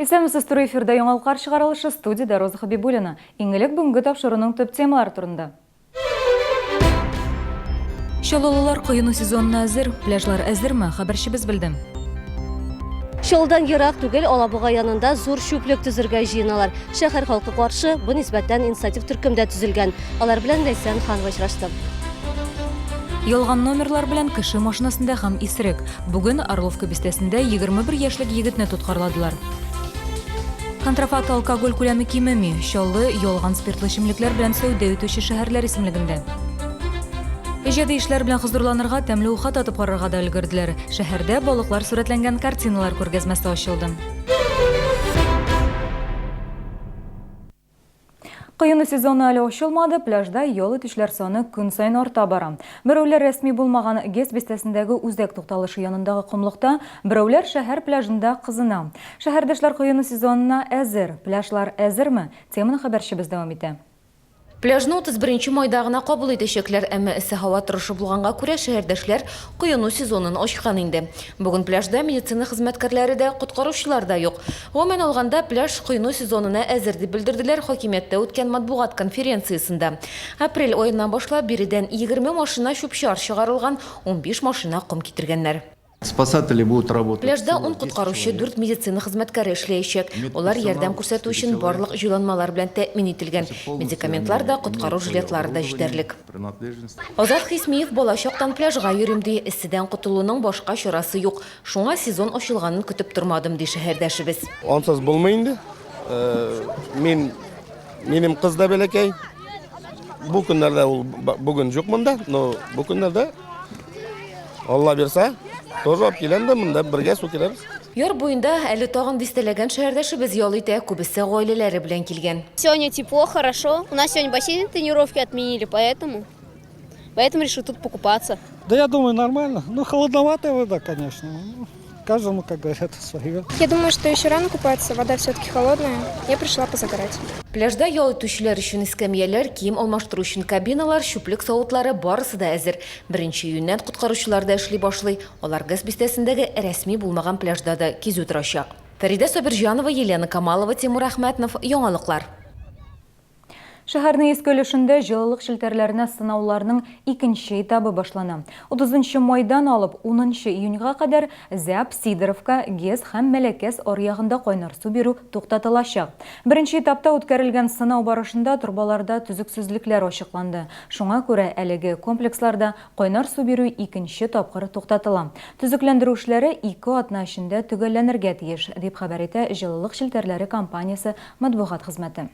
Исәнмесез, туры эфирда Яңалыклар чыгарылышы, студиядә Роза Хабибуллина. Иң элек бүгенге тапшыруның төп темалары турында. Чаллылылар коену сезонына әзер, пляжлар әзерме? Хәбәрчебез белде. Чаллыдан ерак түгел Алабуга янында зур чүплек төзергә җыеналар. Шәһәр халкы каршы, бу нисбәттән инициатив төркем дә төзелгән. Алар белән Ләйсән Ханова очрашты. Ялган номерлар белән кеше машинасында һәм исерек. Бүген Орловка бистәсендә 21 яшьлек егетне тоткарладылар. Контрафакт алкоголь күләме кимеми. Чаллы ялган спиртлы эчемлекләр белән сәүдә итүче шәһәрләр исемлегендә. Иҗади эшләр белән хозурланырга, тәмле уха татып карарга да өлгерделәр. Шәһәрдә балыклар сурәтләнгән картиналар күргәзмәсе ачылды. Коену сезоны әле ачылмады, пляжда ял итүчеләр саны көн саен арта бара. Берәүләр рәсми булмаган ГЭС бистәсендәге үзәк тукталышы янындагы комлыкта, берәүләр шәһәр пляжында кызына. Шәһәрдәшләр коену сезонына әзер. Пляжлар әзерме? Теманы хәбәрчебез дәвам итә. Пляжны 31 нче майда гына кабул итәчәкләр, әмма эссе һава торышы булганга күрә шәһәрдәшләр коену сезонын ачкан инде. Бүген пляжда медицина хезмәткәрләре дә, коткаручылар да юк. Гомумән алганда, пляж коену сезонына әзер, дип белдерделәр хакимияттә үткән матбугат конференциясендә. Апрель аеннан башлап биредән 20 машина чүп-чар чыгарылган, 15 машина ком китергәннәр. Спасатели будут работать. Пляжда ун коткаручы, дүрт медицина хезмәткәре эшләячәк. Алар ярдәм күрсәтү өчен барлык җайланмалар белән тәэмин ителгән. Медикаментлар да, коткару жилетлары да җитәрлек. Азат Хисмиев бала чактан пляжга йөрим, ди. Эсседән котылуның башка чарасы юк. Шуңа сезон ачылганын көтеп тормадым, ди шәһәрдәшебез. Ансыз булмый инде. Мин, минем кыз да бәләкәй. Бу көннәрдә ул бүген юк монда, но бу көннәрдә Алла бирсә, тоже алып киләм дә монда бергә су керәбез. Яр буенда әле тагын дистәләгән шәһәрдәшебез ял итә, күбесе гаиләләре белән килгән. Сегодня тепло, хорошо. У нас сегодня бассейн тренировки отменили, поэтому, поэтому решил тут покупаться. Да я думаю, нормально. Ну, холодноватая вода, конечно. Ну, каждому, как говорят, свое. Я думаю, что еще рано купаться, вода все-таки холодная. Я пришла позагорать. Пляжда ял итүчеләр өчен эскәмияләр, кием алмаштыру өчен кабиналар, чүплек савытлары барысы да әзер. Беренче июньнән коткаручылар да эшли башлый. Алар ГЭС бистәсендәге рәсми булмаган пляжда да кизү торачак. Фәридә Сабирҗанова, Елена Камалова, Тимур Әхмәтнов, Яңалыклар. Шәһәрнең иске өлешендә җылылык челтәрләренә сынауларның икенче этабы башлана. 30 майдан алып 10 июньгә кадәр Зяб, Сидоровка, ГЭС һәм Мәләкәс аръягында кайнар су бирү туктатылачак. Беренче этапта үткәрелгән сынау барышында торбаларда төзексезлекләр ачыкланды. Шуңа күрә әлеге комплексларда кайнар су бирү икенче тапкыр туктатыла. Төзекләндерү эшләре ике атна эчендә төгәлләнергә тиеш, дип хәбәр итә җылылык челтәрләре компаниясе матбугат хезмәте.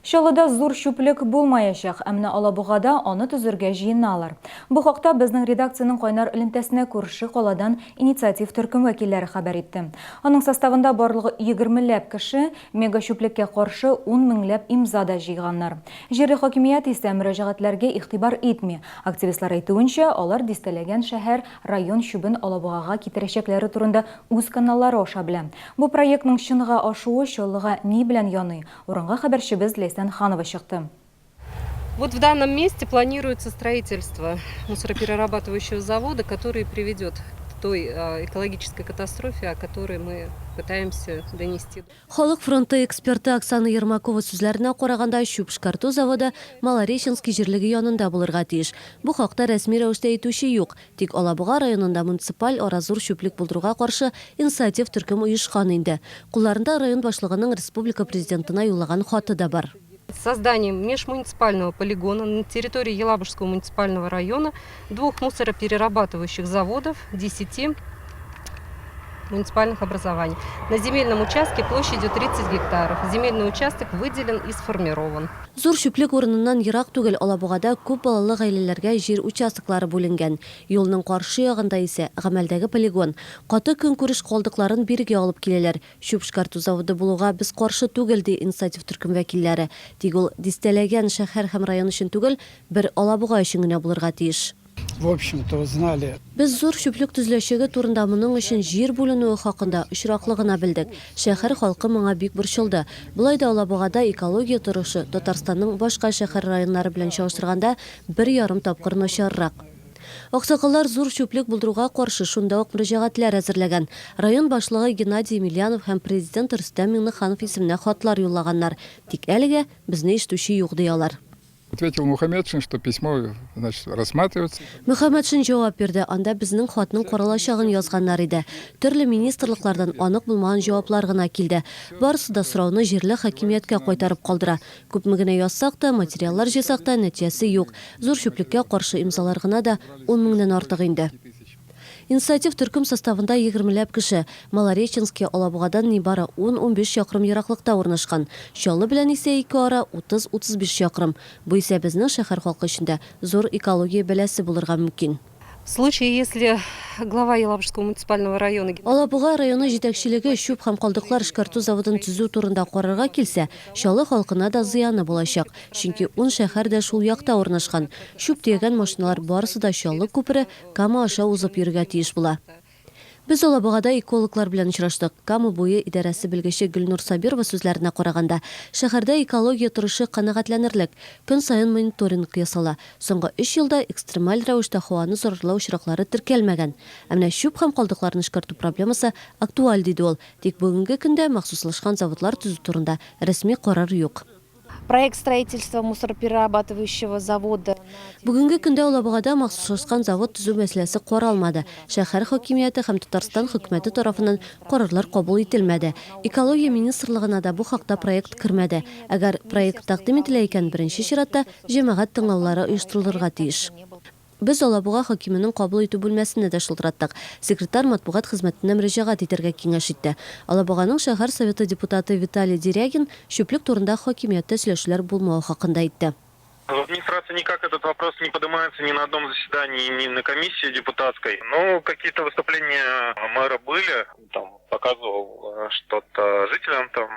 Чаллыда зур чүплек булмаячак, ә менә Алабугада аны төзергә җыеналар. Бу хакта безнең редакциянең кайнар элемтәсенә күрше каладан инициатив төркем вәкилләре хәбәр итте. Аның составында барлыгы егермеләп кеше, мегачүплеккә каршы ун меңләп имза да җыйганнар. Җирле хакимият исә мөрәҗәгатьләргә игътибар итми. Активистлар әйтүенчә, алар дистәләгән шәһәр, район чүбен Алабугага китерәчәкләре турында үз каналлары аша белә. Бу проектның чынга ашуы Чаллыга ни белән яный? Урынга хәбәрчебез Ләйсән Ханова чыкты. Вот в данном месте планируется строительство мусороперерабатывающего завода, который приведет к той экологической катастрофе, о которой мы пытаемся донести. Халык фронты эксперты Оксана Ермакова сүзләренә караганда, чүп эшкәртү заводы Малореченский җирлеге янында булырга тиеш. Бу хакта рәсми рәвештә әйтүче юк. Тик Алабуга районында муниципаль ара зур чүплек булдыруга каршы инициатив төркем оешкан инде. Кулларында район башлыгының республика Президентына юллаган хаты да бар. С созданием межмуниципального полигона на территории Елабужского муниципального района двух мусороперерабатывающих заводов, десяти муниципальных образований. На земельном участке площадью 30 гектаров. Земельный участок выделен и сформирован. Зур чүплек урыныннан ерак түгел Алабугада күп балалы гаиләләргә җир участоклары бүленгән. Юлның каршы ягында исә, гамәлдәге полигон. Каты көнкүреш калдыкларын бирегә алып киләләр. Чүп эшкәртү заводы булуга без каршы түгел, ди инициатив төркем вәкилләре. Тик ул дистәләгән шәһәр һәм район өчен түгел, бер Алабуга өчен генә булырга тиеш. В общем-то, узнали. Без зур чүплек төзеләчәге турында моның өчен җир бүленүе хакында очраклы гына белдек. Шәһәр халкы моңа бик борчылды. Болай да Алабугада экология торышы Татарстанның башка шәһәр-районнары белән чагыштырганда бер ярым тапкыр начаррак. Аксакаллар зур чүплек булдыруга каршы шунда ук мөрәҗәгатьләр әзерләгән. Район башлыгы Геннадий Емельянов һәм Президент Рөстәм Миңнеханов исеменә хатлар юллаганнар. Тик әлегә безне ишетүче юк, ди алар. Ответил Мухаметшин, что письмо, значит, рассматривается. Мөхәммәтшин җавап бирде, анда безнең хатның каралачагын язганнар иде. Төрле министрлыклардан анык булмаган җаваплар гына килде. Барысы да сорауны җирле хакимияткә кайтарып калдыра. Күпме генә язсак та, материаллар җыйсак та, нәтиҗәсе юк. Зур чүплеккә каршы имзалар гына да ун меңнән артык инде. Инициатив төркем составында егермеләп кеше. Малореченский Алабугадан нибары ун-унбиш чакрым ераклыкта урнашкан. Чаллы белән исә ике ара утыз-утызбиш чакрым. Бу исә безнең шәһәр халкы өчен дә зур экология бәласе булырга мөмкин. В случае, если глава Елабужского муниципального района. Алабуга районы җитәкчелеге чүп һәм калдыклар эшкәртү заводын төзү турында карарга килсә, Чаллы халкына да зыяны булачак. Чөнки ун шәһәр дә шул якта урнашкан. Чүп төягән машиналар барысы да Чаллы күпере, Кама аша узып йөрергә тиеш була. Без Алабугада экологлар белән очраштык. Кама буе идарәсе белгече Гөлнур Сабирова сүзләренә караганда, шәһәрдә экология торышы канәгатьләнерлек. Көн саен мониторинг ясала. Соңгы өч елда экстремаль рәвештә һаваны зарарлау очраклары теркәлмәгән. Ә менә чүп һәм калдыкларны эшкәртү проблемасы актуаль, диде ул. Тик бүгенге көндә махсуслашкан заводлар төзү турында рәсми карар юк. Проект строительства мусороперерабатывающего завода. Бүгенге көндә Алабугада махсуслашкан завод төзү мәсьәләсе каралмады. Шәһәр хакимияте һәм Татарстан хөкүмәте тарафыннан карарлар кабул ителмәде. Экология министрлыгына да бу хакта проект кермәде. Әгәр проект тәкъдим ителә икән, беренче чиратта, җәмәгать тыңлаулары оештырылырга тиеш. Без Алабуга хакименең кабул итү бүлмәсенә дә шылтыраттык. Секретарь матбугат хезмәтенә мөрәҗәгать итәргә киңәш итте. Алабуганың шәһәр советы депутаты Виталий Дерягин чүплек турында хакимияттә сөйләшүләр булмавы хакында әйтте. В администрации никак этот вопрос не поднимается ни на одном заседании, ни на комиссии депутатской. Ну, какие-то выступления мэра были, там показывал что-то жителям, там,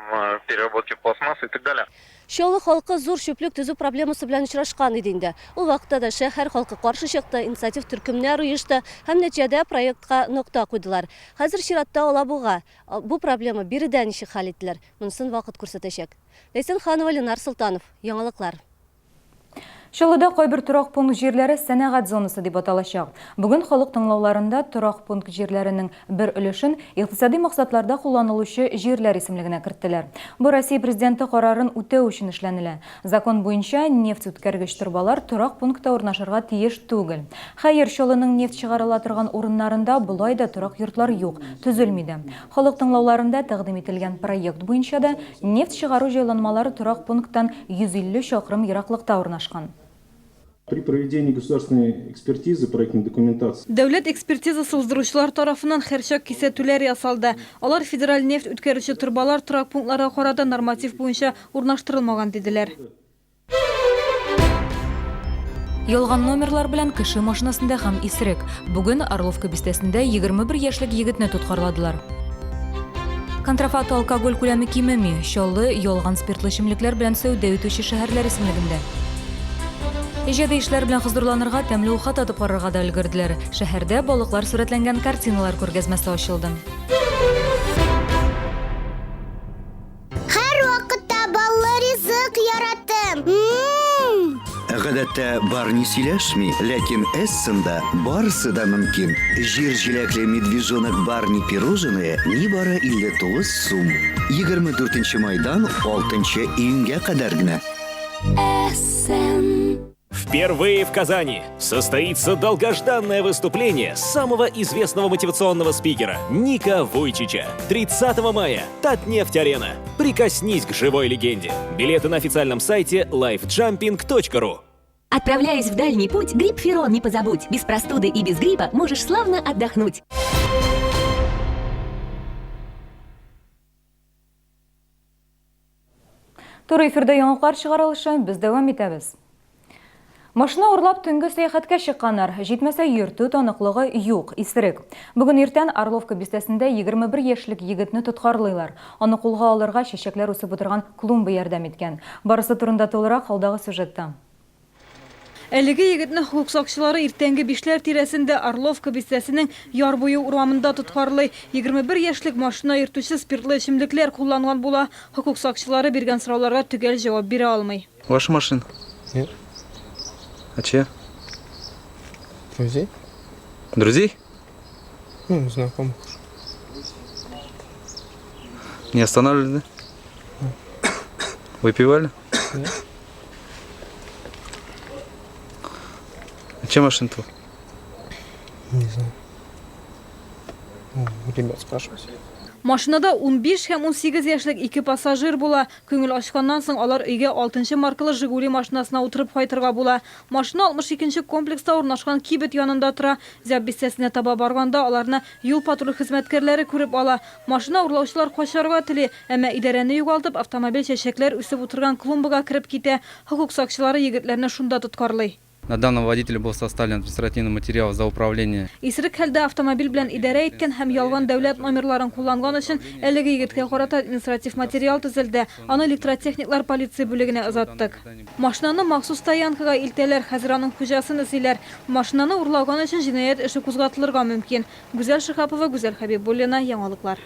переработки пластмассы и так далее. Чаллы халкы зур чүплек төзү проблемасы белән очрашкан иде инде. Ул вакытта да шәһәр халкы каршы чыкты, инициатив төркемнәр оешты һәм нәтиҗәдә проектка нокта куйдылар. Хәзер чиратта Алабуга. Бу проблема биредә ничек хәл ителер, монысын вакыт күрсәтәчәк. Ләйсән Ханова, Ленар Солтанов. Яңалыклар. Чаллыда кайбер торак пункт җирләре сәнәгать зонасы дип аталачак. Бүген халык тыңлауларында торак пункт җирләренең бер өлешен икътисади максатларда кулланылучы җирләр исемлегенә керттеләр. Бу Россия Президенты карарын үтәү өчен эшләнелә. Закон буенча, нефть үткәргеч торбалар торак пунктта урнашырга тиеш түгел. Хәер, Чаллының нефть чыгарыла торган урыннарында болай да торак йортлар юк, төзелми дә. Халык тыңлауларында тәкъдим ителгән проект буенча да нефть чыгару җайланмалары торак пункттан 150 чакрым ераклыкта урнашкан. При проведении государственной экспертизы проектной документации. Дәүләт экспертизасы уздыручылар тарафыннан һәрчак кисәтүләр ясалды. Алар федераль нефть үткәрүче торбалар торак пунктларга карата норматив буенча урнаштырылмаган, диделәр. Ялган номерлар белән кеше машинасында һәм исерек. Бүген Орловка бистәсендә 21 яшьлек егетне тоткарладылар. Контрафакт алкоголь күләме кимеми. Чаллы ялган спиртлы эчемлекләр белән сәүдә итүче шәһәрләр исемлегендә. Иҗади эшләр белән хозурланырга, тәмле уха татып карарга да өлгерделәр. Шәһәрдә балыклар сурәтләнгән картиналар күргәзмәсе ачылды. Һәрвакытта баллы ризык яраттым. Ммм! Гадәттә Барни сөйләшми, ләкин Эссенда барысы да мөмкин. Җир җиләкле Медвежонок Барни пирожные нибары 59 сум. 24 нче майдан 6 нчы июньгә кадәр генә. Эссен. Впервые в Казани состоится долгожданное выступление самого известного мотивационного спикера Ника Вуйчича. 30 мая Татнефть-Арена. Прикоснись к живой легенде. Билеты на официальном сайте lifejumping.ru. Отправляясь в дальний путь, грипп-ферон не позабудь. Без простуды и без гриппа можешь славно отдохнуть. Туры эфирда яңалыклар чыгарылышы, без дәвам итәбез. Машина урлап төнге сәяхәткә чыкканнар. Җитмәсә йөртү таныклыгы юк, исерек. Бүген иртән Орловка бистәсендә 21 яшьлек егетне тоткарлыйлар. Аны кулга алырга чәчәкләр үсеп утырган клумба ярдәм иткән. Барысы турында тулырак алдагы сюжетта. Әлеге егетне хокук сакчылары иртәнге бишләр тирәсендә Орловка бистәсенең Яр буе урамында тоткарлый. 21 яшьлек машина йөртүче спиртлы эчемлекләр кулланган була. Хокук сакчылары биргән сорауларга төгәл җавап бирә алмый. Ваша машина? Нет. А чья? Друзей? Друзей? Ну, знакомых. Не останавливали, да? Выпивали? Нет. А чем машина-то? Не знаю. Ну, ребят спрашивать. Машинада 15 һәм 18 яшьлек ике пассажир була. Күңел ачканнан соң алар өйгә 6 маркалы Жигули машинасына утырып кайтырга була. Машина 62 нче комплекста урнашкан кибет янында тора. Зяб бистәсенә таба барганда аларны юл-патруль хезмәткәрләре күреп ала. Машина урлаучылар качарга тели, әмма идарәне югалтып, автомобиль чәчәкләр үсеп утырган клумбага кереп китә. Хокук сакчылары егетләрне шунда тоткарлый. На данного водителя был составлен административный материал за управление. Исерек хәлдә автомобиль белән идарә иткән һәм ялган дәүләт номерларын кулланган өчен әлеге егеткә карата административ материал төзелде. Аны электротехниклар полиция бүлегенә озаттык. Машинаны махсус стоянкага илтәләр, хәзер аның хуҗасын эзлиләр. Машинаны урлаган өчен җинаять эше кузгатылырга мөмкин. Гүзәл Шиһапова, Гүзәл Хәбибуллина, Яңалыклар.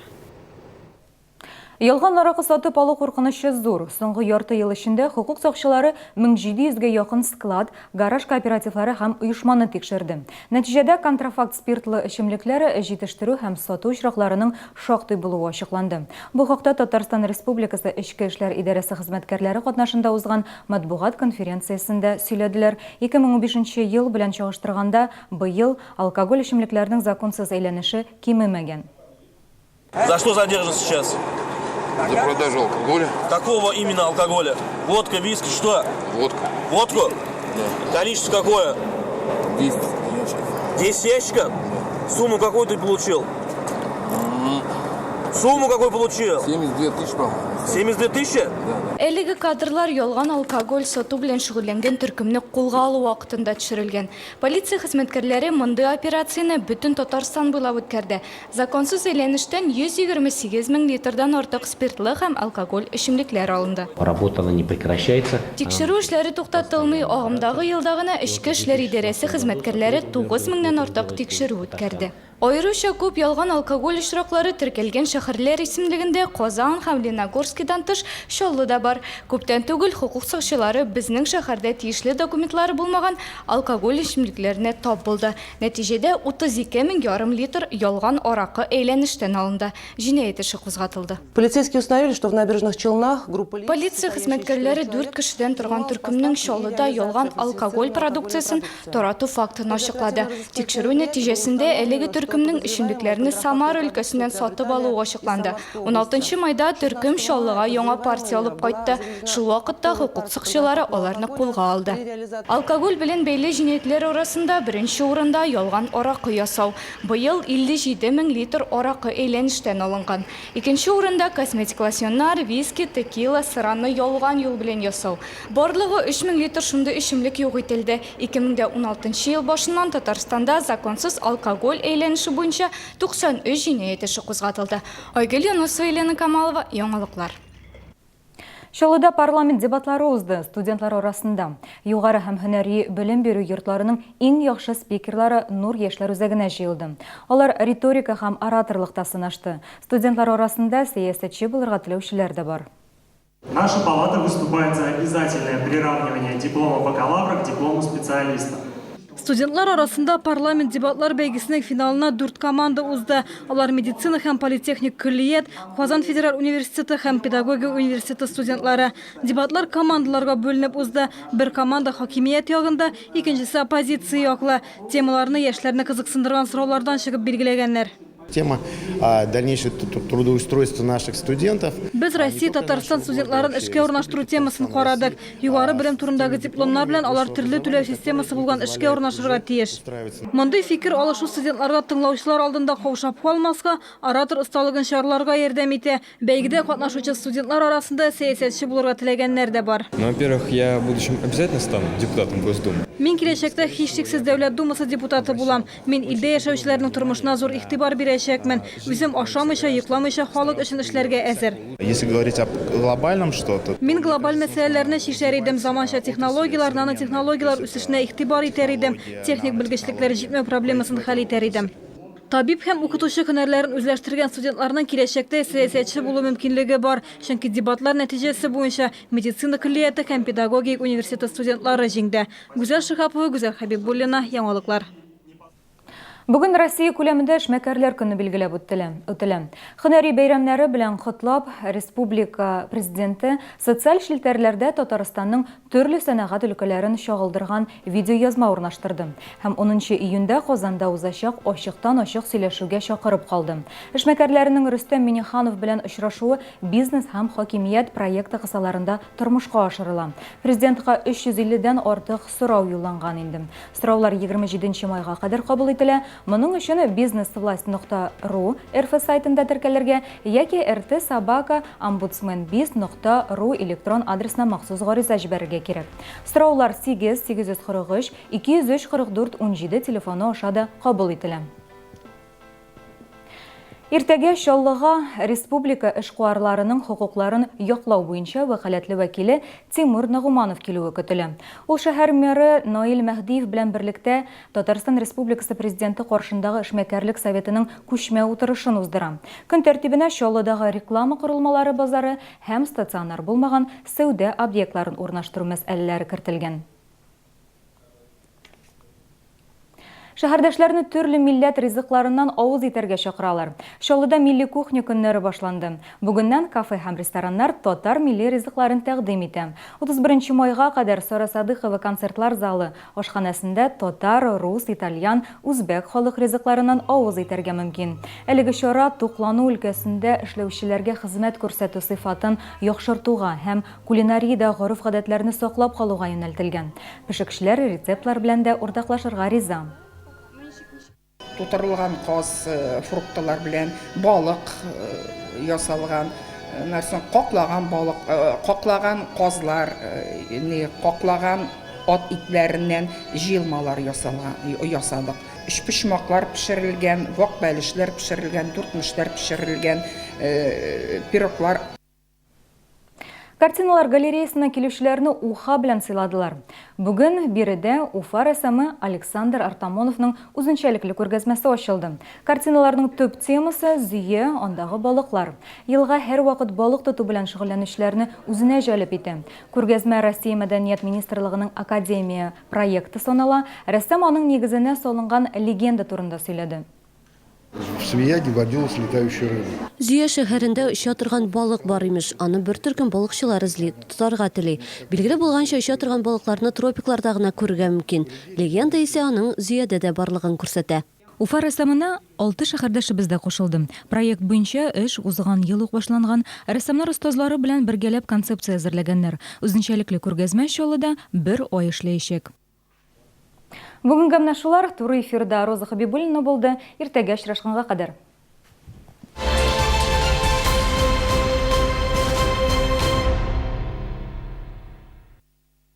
Ялган аракы сатып алу куркынычы зур. Соңгы ярты ел эчендә хокук сакчылары 1700 гә якын склад, гараж кооперативлары һәм оешманы тикшерде. Нәтиҗәдә контрафакт спиртлы эчемлекләр җитештерү һәм сату очракларының шактый булуы ачыкланды. Бу хакта Татарстан Республикасы Эчке эшләр идарәсе хезмәткәрләре катнашында узган матбугат конференциясендә сөйләделәр. 2015 нче ел белән чагыштырганда, быел алкоголь эчемлекләрнең законсыз әйләнеше кимемәгән. За что задержан сейчас? За продажу алкоголя. Какого именно алкоголя? Водка, виски, что? Водка. Водку? Да. Количество какое? 10 ящиков. 10 ящиков? Да. Сумму какую ты получил? Сумму какую получил? 72 тысячи, по-моему. 72 тысячи? Әлеге кадрлар ялган алкоголь сату белән шөгыльләнгән төркемне кулга алу вакытында төшерелгән. Полиция хезмәткәрләре мондый операцияне бөтен Татарстан буйлап үткәрде. Законсыз әйләнештән 128 мең литрдан артык спиртлы һәм алкоголь эчемлекләр алынды. Работа она не прекращается. Тикшерү эшләре туктатылмый, агымдагы елда гына Эчке эшләр идарәсе хезмәткәрләре 9 меңнән артык тикшерү үткәрде. Аеруча күп ялган алкоголь очраклары теркәлгән шәһәрләр исемлегендә Казан һәм Леногорскидан тыш Чаллы да бар. Күптән түгел хокук сакчылары безнең шәһәрдә тиешле документлары булмаган алкоголь эчемлекләренә тап булды. Нәтиҗәдә, 32 мең ярым литр ялган аракы әйләнештән алынды. Җинаять эше кузгатылды. Полицейские установили, что в Набережных Челнах группа лиц... Полиция хезмәткәрләре дүрт кешедән торган төркемнең Чаллыда ялган алкоголь продукциясен тарату фактын ачыклады. Тикшерү нәтиҗәсендә әлеге төркемнең эчемлекләрне Самара өлкәсеннән сатып алуы ачыкланды. Уналтынчы майда төркем Чаллыга яңа партия алып кайтты. Шул вакытта хокук сакчылары аларны кулга алды. Алкоголь белән бәйле җинаятьләр арасында беренче урында ялган аракы ясау. Быел 57 мең литр аракы әйләнештән алынган. Икенче урында косметик лосьоннар, виски, текила, сыраны ялган юл белән ясау. Барлыгы 3 мең литр шундый эчемлек юк ителде. 2016 ел башыннан Татарстанда законсыз алкоголь әйләнеше буенча 93 җинаять эше кузгатылды. Айгөл Юнысова, Елена Камалова, Яңалыклар. Чаллыда парламент дебатлары узды. Студентлар арасында югары һәм һөнәри белем бирү йортларының иң яхшы спикерлары Нур яшьләр үзәгенә җыелды. Алар риторика һәм ораторлыкта сынашты. Студентлар арасында сәясәтче булырга теләүчеләр дә бар. Наша палата выступает за обязательное приравнивание диплома бакалавра к диплому специалиста. Студентлар арасында парламент дебатлар бәйгесенең финалына дүрт команда узды. Алар медицина һәм политехник көллият, Казан федераль университеты һәм педагогия университеты студентлары. Дебатлар командаларга бүленеп узды. Бер команда хакимият ягында, икенчесе оппозиция яклы. Темаларны яшьләрне кызыксындырган сораулардан чыгып билгеләгәннәр. Тема дальнейшего трудоустройства наших студентов. Без Россия, Татарстан студентларын эшкә урнаштыру темасын карадык. Югары белем турындагы дипломнар белән алар төрле түләү системасы булган эшкә урнашырга тиеш. Мондый фикер алышу студентларга тыңлаучылар алдында каушап калмаска, оратор осталыгын чарларга ярдәм итә. Бәйгедә катнашучы студентлар арасында сәясәтче булырга теләгәннәр дә бар. Ну, во-первых, я в будущем обязательно стану депутатом Госдумы. Мин киләчәктә һичшиксез Дәүләт Думасы депутаты булам. Мин илдә яшәүчеләрнең тормышына зур игътибар бирәчәкмен. Үзем ашамыйча, йокламыйча халык өчен эшләргә әзер. Если говорить о глобальном что-то, Мин глобаль мәсьәләләрне чишәр идем, заманча технологияләр, нанотехнологияләр үсешенә игътибар итәр идем, техник белгечлекләр җитмәү проблемасын хәл итәр идем. Табиб һәм укытучы һөнәрләрен үзләштергән студентларның киләчәктә сәясәтче булу мөмкинлеге бар, чөнки дебатлар нәтиҗәсе буенча медицина көллияте һәм педагогик университеты студентлары җиңде. Гүзәл Шиһапова, Гүзәл Хәбибуллина, Яңалыклар. Бүген Россия күләмендә эшмәкәрләр көне билгеләп үтелә. Үтелә. Һөнәри бәйрәмнәре белән котлап, республика Президенты социаль челтәрләрдә Татарстанның төрле сәнәгать өлкәләрен чагылдырган видеоязма урнаштырды һәм унынчы июньдә Казанда узачак ачыктан-ачык сөйләшүгә чакырып калды. Эшмәкәрләренең Рөстәм Миңнеханов белән очрашуы Бизнес һәм хакимият проекты кысаларында тормышка ашырыла. Президентка 350 дән артык сорау юлланган инде. Сораулар 27 нче майга кадәр кабул ителә. Моның өчен бизнесвласть нокта ру рф сайтында теркәлергә яки рт собака омбудсменбиз нокта ру электрон адресына махсус гариза җибәрергә кирәк. Сораулар 8 843 203 44 17 телефоны аша да кабул ителә. Иртәгә Чаллыга республика эшкуарларының хокукларын яклау буенча вәкаләтле вәкиле Тимур Нагуманов килүе көтелә. Ул шәһәр мэры Наил Мәһдиев белән берлектә Татарстан Республикасы Президенты каршындагы Эшмәкәрлек советының күчмә утырышын уздыра. Көн тәртибенә Чаллыдагы реклама корылмалары базары һәм стационар булмаган сәүдә объектларын урнаштыру мәсьәләләре кертелгән. Шәһәрдәшләрне төрле милләт ризыкларыннан авыз итәргә чакыралар. Чаллыда милли кухня көннәре башланды. Бүгеннән кафе һәм рестораннар татар милли ризыкларын тәкъдим итә. 31 майга кадәр Сара Садыйкова концертлар залы ашханәсендә татар, рус, итальян, үзбәк халык ризыкларыннан авыз итәргә мөмкин. Әлеге чара туклану өлкәсендә эшләүчеләргә хезмәт күрсәтү сыйфатын яхшыртуга һәм Кулинариядә гореф-гадәтләрне саклап калуга юнәлтелгән. Пешекчеләр рецептлар белән дә уртаклашырга риза. Тутырылган каз фруктылар белән, балык ясалган, аннан соң каклаган балык, каклаган казлар, ни, каклаган ат итләреннән җыелмалар ясалган, ясадык. Өчпочмаклар пешерелгән, вак бәлешләр пешерелгән, дүртмешләр пешерелгән, пироглар. Картиналар галереясына килүчеләрне уха белән сыйладылар. Бүген биредә Уфа рәссамы Александр Артамоновның үзенчәлекле күргәзмәсе ачылды. Картиналарның төп темасы, Зөя, андагы балыклар. Елга һәрвакыт балык тоту белән шөгыльләнүчеләрне үзенә җәлеп итә. Күргәзмә Россия Мәдәният министрлыгының Академия проекты санала. Рәссам аның нигезенә салынган легенда турында сөйләде. В Свияге водилась летающая рыба. Зөя шәһәрендә оча торган балык бар, имеш. Аны бер төркем балыкчылар эзли, тотарга тели. Билгеле булганча, оча торган балыкларны тропикларда гына күрергә мөмкин. Легенда исә аның Зөядә дә барлыгын күрсәтә. Уфа рәссамына алты шәһәрдәшебез дә кушылды. Проект буенча эш узган ел ук башланган. Рәссамнар остазлары белән бергәләп концепция әзерләгәннәр. Үзенчәлекле күргәзмә Чаллыда бер ай эшләячәк. Бүгенгә менә шулар. Туры эфирда Роза Хәбибуллина булды. Иртәгә очрашканга кадәр.